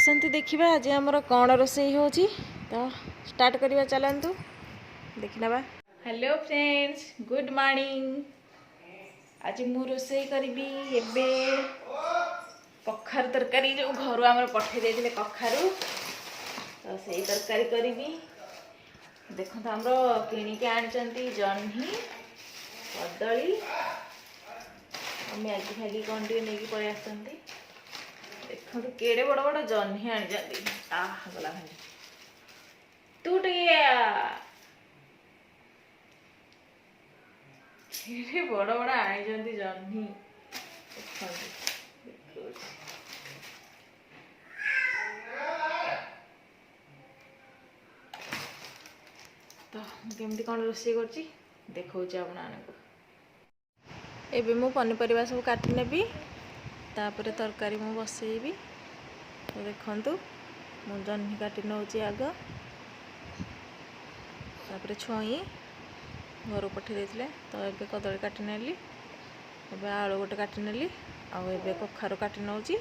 ଆସନ୍ତୁ ଦେଖିବା ଆଜି ଆମର କ'ଣ ରୋଷେଇ ହେଉଛି। ତ ଷ୍ଟାର୍ଟ କରିବା, ଚାଲନ୍ତୁ ଦେଖିନେବା। Hello friends, good morning. ଆଜି ମୁଁ ରୋଷେଇ କରିବି ଏବେ କଖାରୁ ତରକାରୀ। ଯେଉଁ ଘରୁ ଆମର ପଠେଇ ଦେଇଥିଲେ କଖାରୁ, ତ ସେଇ ତରକାରୀ କରିବି। ଦେଖନ୍ତୁ, ଆମର କିଣିକି ଆଣିଛନ୍ତି ଜହ୍ନି, କଦଳୀ ଆଉ ମ୍ୟାଗି ଫ୍ୟାଗି କ'ଣ ଟିକେ ନେଇକି ପଳେଇ ଆସିଛନ୍ତି। ଦେଖନ୍ତୁ, କେଡ଼େ ବଡ଼ ବଡ଼ ଜହ୍ନି ଆଣିଛନ୍ତି। ଆହ, ଗଲା ଭାଙ୍ଗି ତୁ ଟିକେ। କେଡ଼େ ବଡ଼ ବଡ଼ ଆଣିଛନ୍ତି ଜହ୍ନି, ଦେଖନ୍ତୁ, ଦେଖଉଛି। ତ ମୁଁ କେମିତି କ'ଣ ରୋଷେଇ କରୁଛି ଦେଖାଉଛି ଆପଣମାନଙ୍କୁ। ଏବେ ମୁଁ ପନିପରିବା ସବୁ କାଟି ନେବି, ତାପରେ ତରକାରୀ ମୁଁ ବସେଇବି। ତ ଦେଖନ୍ତୁ, ମୁଁ ଜହ୍ନି କାଟି ନେଉଛି ଆଗ, ତାପରେ ଛୁଇଁ ଘରୁ ପଠେଇ ଦେଇଥିଲେ। ତ ଏବେ କଦଳୀ କାଟି ନେଲି, ଏବେ ଆଳୁ ଗୋଟେ କାଟି ନେଲି ଆଉ ଏବେ କଖାରୁ କାଟି ନେଉଛି।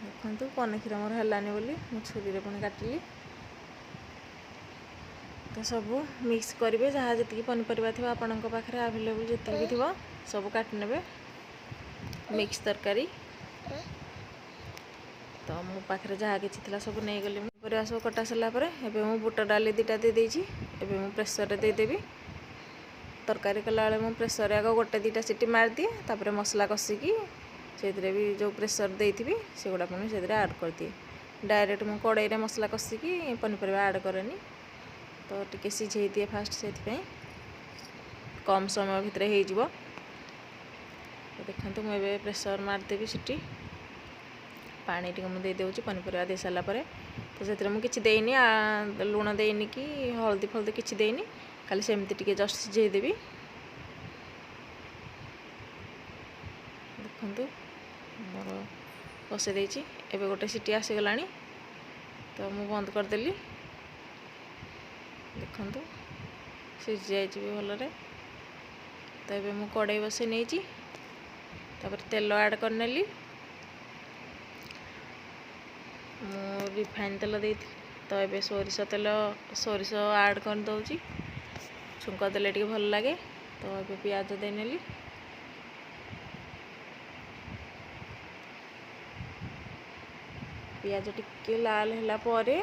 ଦେଖନ୍ତୁ, ପନିକିରେ ମୋର ହେଲାନି ବୋଲି ମୁଁ ଛୁରୀରେ ପୁଣି କାଟିଲି। ତ ସବୁ ମିକ୍ସ କରିବେ, ଯାହା ଯେତିକି ପନିପରିବା ଥିବ ଆପଣଙ୍କ ପାଖରେ ଆଭେଲେବୁଲ୍, ଯେତିକି ବି ଥିବ ସବୁ କାଟି ନେବେ, ମିକ୍ସ ତରକାରୀ। ତ ମୋ ପାଖରେ ଯାହା କିଛି ଥିଲା ସବୁ ନେଇଗଲି ମୁଁ। ପରିବା ସବୁ କଟା ସରିଲା ପରେ ଏବେ ମୁଁ ବୁଟ ଡାଲି ଦୁଇଟା ଦେଇଦେଇଛି। ଏବେ ମୁଁ ପ୍ରେସରରେ ଦେଇଦେବି। ତରକାରୀ କଲାବେଳେ ମୁଁ ପ୍ରେସରରେ ଆଗ ଗୋଟେ ଦୁଇଟା ସିଟି ମାରିଦିଏ, ତାପରେ ମସଲା କଷିକି ସେଇଥିରେ ବି ଯେଉଁ ପ୍ରେସର ଦେଇଥିବି ସେଗୁଡ଼ା ପୁଣି ସେଥିରେ ଆଡ଼୍ କରିଦିଏ। ଡାଇରେକ୍ଟ ମୁଁ କଡ଼େଇରେ ମସଲା କଷିକି ପନିପରିବା ଆଡ଼୍ କରେନି, ତ ଟିକେ ସିଝେଇ ଦିଏ ଫାଷ୍ଟ, ସେଥିପାଇଁ କମ୍ ସମୟ ଭିତରେ ହେଇଯିବ। ତ ଦେଖନ୍ତୁ, ମୁଁ ଏବେ ପ୍ରେସର ମାରିଦେବି ସିଟି। ପାଣି ଟିକେ ମୁଁ ଦେଇଦେଉଛି ପନିପରିବା ଦେଇ ସାରିଲା ପରେ। ତ ସେଥିରେ ମୁଁ କିଛି ଦେଇନି, ଲୁଣ ଦେଇନି କି ହଳଦୀ ଫଳଦୀ କିଛି ଦେଇନି, ଖାଲି ସେମିତି ଟିକେ ଜଷ୍ଟ ସିଝେଇ ଦେବି। ଦେଖନ୍ତୁ, ମୋର ବସେଇ ଦେଇଛି। ଏବେ ଗୋଟେ ସିଟି ଆସିଗଲାଣି, ତ ମୁଁ ବନ୍ଦ କରିଦେଲି। ଦେଖନ୍ତୁ, ସିଝି ଯାଇଛି ବି ଭଲରେ। ତ ଏବେ ମୁଁ କଡ଼େଇ ବସେଇ ନେଇଛି, ତାପରେ ତେଲ ଆଡ଼୍ କରିନେଲି। ମୁଁ ରିଫାଇନ୍ ତେଲ ଦେଇଥିଲି, ତ ଏବେ ସୋରିଷ ତେଲ, ସୋରିଷ ଆଡ଼୍ କରିଦେଉଛି। ଛୁଙ୍କ ଦେଲେ ଟିକେ ଭଲ ଲାଗେ। ତ ଏବେ ପିଆଜ ଦେଇନେଲି। ପିଆଜ ଟିକେ ଲାଲ ହେଲା ପରେ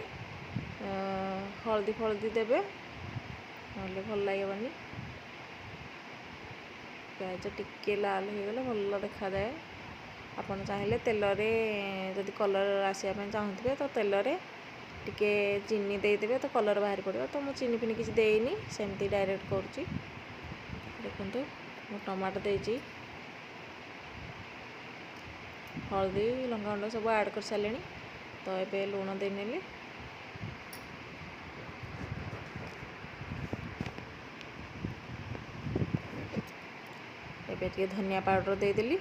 ହଳଦୀ ଫଳଦୀ ଦେବେ, ନହେଲେ ଭଲ ଲାଗିବନି। ପିଆଜ ଟିକେ ଲାଲ ହେଇଗଲେ ଭଲ ଦେଖାଯାଏ। ଆପଣ ଚାହିଁଲେ ତେଲରେ, ଯଦି କଲର୍ ଆସିବା ପାଇଁ ଚାହୁଁଥିବେ, ତ ତେଲରେ ଟିକେ ଚିନି ଦେଇଦେବେ, ତ କଲର୍ ବାହାରି ପଡ଼ିବ। ତ ମୁଁ ଚିନି ଫିନି କିଛି ଦେଇନି, ସେମିତି ଡାଇରେକ୍ଟ କରୁଛି। ଦେଖନ୍ତୁ, ମୁଁ ଟମାଟୋ ଦେଇଛି, ହଳଦୀ, ଲଙ୍କାଗୁଣ୍ଡ ସବୁ ଆଡ଼୍ କରିସାରିଲିଣି। ତ ଏବେ ଲୁଣ ଦେଇନେଲି। ଏବେ ଟିକେ ଧନିଆ ପାଉଡ଼ର ଦେଇଦେଲି।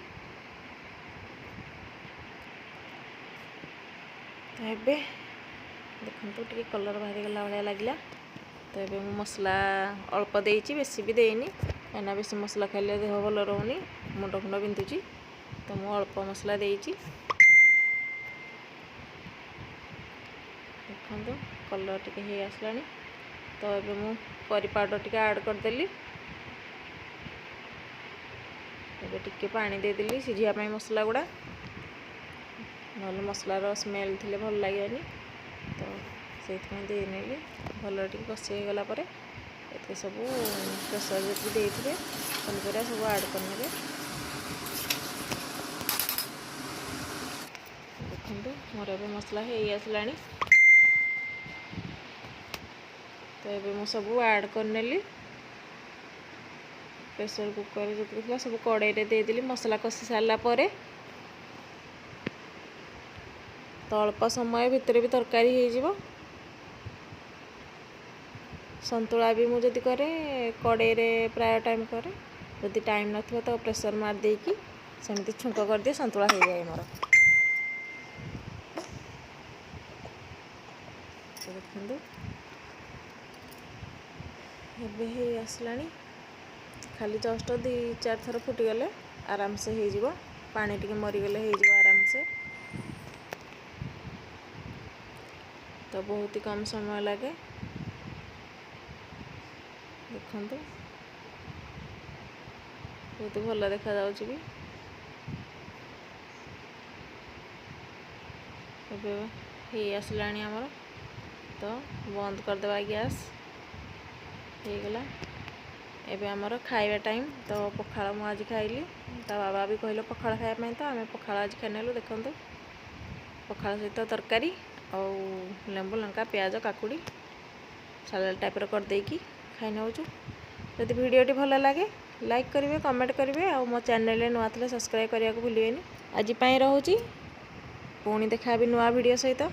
ତ ଏବେ ଦେଖନ୍ତୁ, ଟିକେ କଲର୍ ବାହାରିଗଲା ଭଳିଆ ଲାଗିଲା। ତ ଏବେ ମୁଁ ମସଲା ଅଳ୍ପ ଦେଇଛି, ବେଶୀ ବି ଦେଇନି, କାହିଁକିନା ବେଶୀ ମସଲା ଖାଇଲେ ଦେହ ଭଲ ରହୁନି, ମୁଣ୍ଡ ଫୁଣ୍ଡ ବିନ୍ଧୁଛି। ତ ମୁଁ ଅଳ୍ପ ମସଲା ଦେଇଛି। ଦେଖନ୍ତୁ, କଲର୍ ଟିକେ ହେଇ ଆସିଲାଣି। ତ ଏବେ ମୁଁ କରି ପାଉଡ଼ର ଟିକେ ଆଡ଼୍ କରିଦେଲି। ଏବେ ଟିକେ ପାଣି ଦେଇଦେଲି ସିଝିବା ପାଇଁ ମସଲା ଗୁଡ଼ା, ନହେଲେ ମସଲାର ସ୍ମେଲ୍ ଥିଲେ ଭଲ ଲାଗିବନି, ତ ସେଇଥିପାଇଁ ଦେଇନେଲି। ଭଲରେ ଟିକେ କଷି ହେଇଗଲା ପରେ ଏଥିରେ ସବୁ ପ୍ରେସର୍ ଯେତିକି ଦେଇଥିବେ ପନିପରିବା ସବୁ ଆଡ଼୍ କରିନେବେ। ଦେଖନ୍ତୁ, ମୋର ଏବେ ମସଲା ହେଇ ଆସିଲାଣି। ତ ଏବେ ମୁଁ ସବୁ ଆଡ଼୍ କରିନେଲି। ପ୍ରେସର୍ କୁକର୍ରେ ଯେତିକି ଥିଲା ସବୁ କଡ଼େଇରେ ଦେଇଦେଲି ମସଲା କଷି ସାରିଲା ପରେ। ତ ଅଳ୍ପ ସମୟ ଭିତରେ ବି ତରକାରୀ ହେଇଯିବ। ସନ୍ତୁଳା ବି ମୁଁ ଯଦି କରେ, କଡ଼େଇରେ ପ୍ରାୟ ଟାଇମ୍ କରେ। ଯଦି ଟାଇମ୍ ନଥିବ ତ ପ୍ରେସର୍ ମାରି ଦେଇକି ସେମିତି ଛୁଙ୍କ କରିଦିଏ, ସନ୍ତୁଳା ହେଇଯାଏ ମୋର। ଦେଖନ୍ତୁ, ଏବେ ହେଇ ଆସିଲାଣି। ଖାଲି ଜଷ୍ଟ ଦୁଇ ଚାରି ଥର ଫୁଟିଗଲେ ଆରାମସେ ହେଇଯିବ। ପାଣି ଟିକେ ମରିଗଲେ ହେଇଯିବ ଆରାମସେ। ତ ବହୁତ ହି କମ୍ ସମୟ ଲାଗେ। ଦେଖନ୍ତୁ, ବହୁତ ଭଲ ଦେଖାଯାଉଛି ବି। ଏବେ ହେଇ ଆସିଲାଣି ଆମର, ତ ବନ୍ଦ କରିଦେବା ଗ୍ୟାସ୍। ହେଇଗଲା। ଏବେ ଆମର ଖାଇବା ଟାଇମ୍। ତ ପଖାଳ ମୁଁ ଆଜି ଖାଇଲି। ତା ବାବା ବି କହିଲେ ପଖାଳ ଖାଇବା ପାଇଁ, ତ ଆମେ ପଖାଳ ଆଜି ଖାଇନେଲୁ। ଦେଖନ୍ତୁ, ପଖାଳ ସହିତ ତରକାରୀ ଆଉ ଲେମ୍ବୁ, ଲଙ୍କା, ପିଆଜ, କାକୁଡ଼ି ସାଲାଡ଼ ଟାଇପ୍ର କରିଦେଇକି ଖାଇ ନେଉଛୁ। ଯଦି ଭିଡ଼ିଓଟି ଭଲ ଲାଗେ, ଲାଇକ୍ କରିବେ, କମେଣ୍ଟ କରିବେ ଆଉ ମୋ ଚ୍ୟାନେଲରେ ନୂଆ ଥିଲେ ସବସ୍କ୍ରାଇବ୍ କରିବାକୁ ଭୁଲିବେନି। ଆଜି ପାଇଁ ରହୁଛି। ପୁଣି ଦେଖା ହେବି ନୂଆ ଭିଡ଼ିଓ ସହିତ।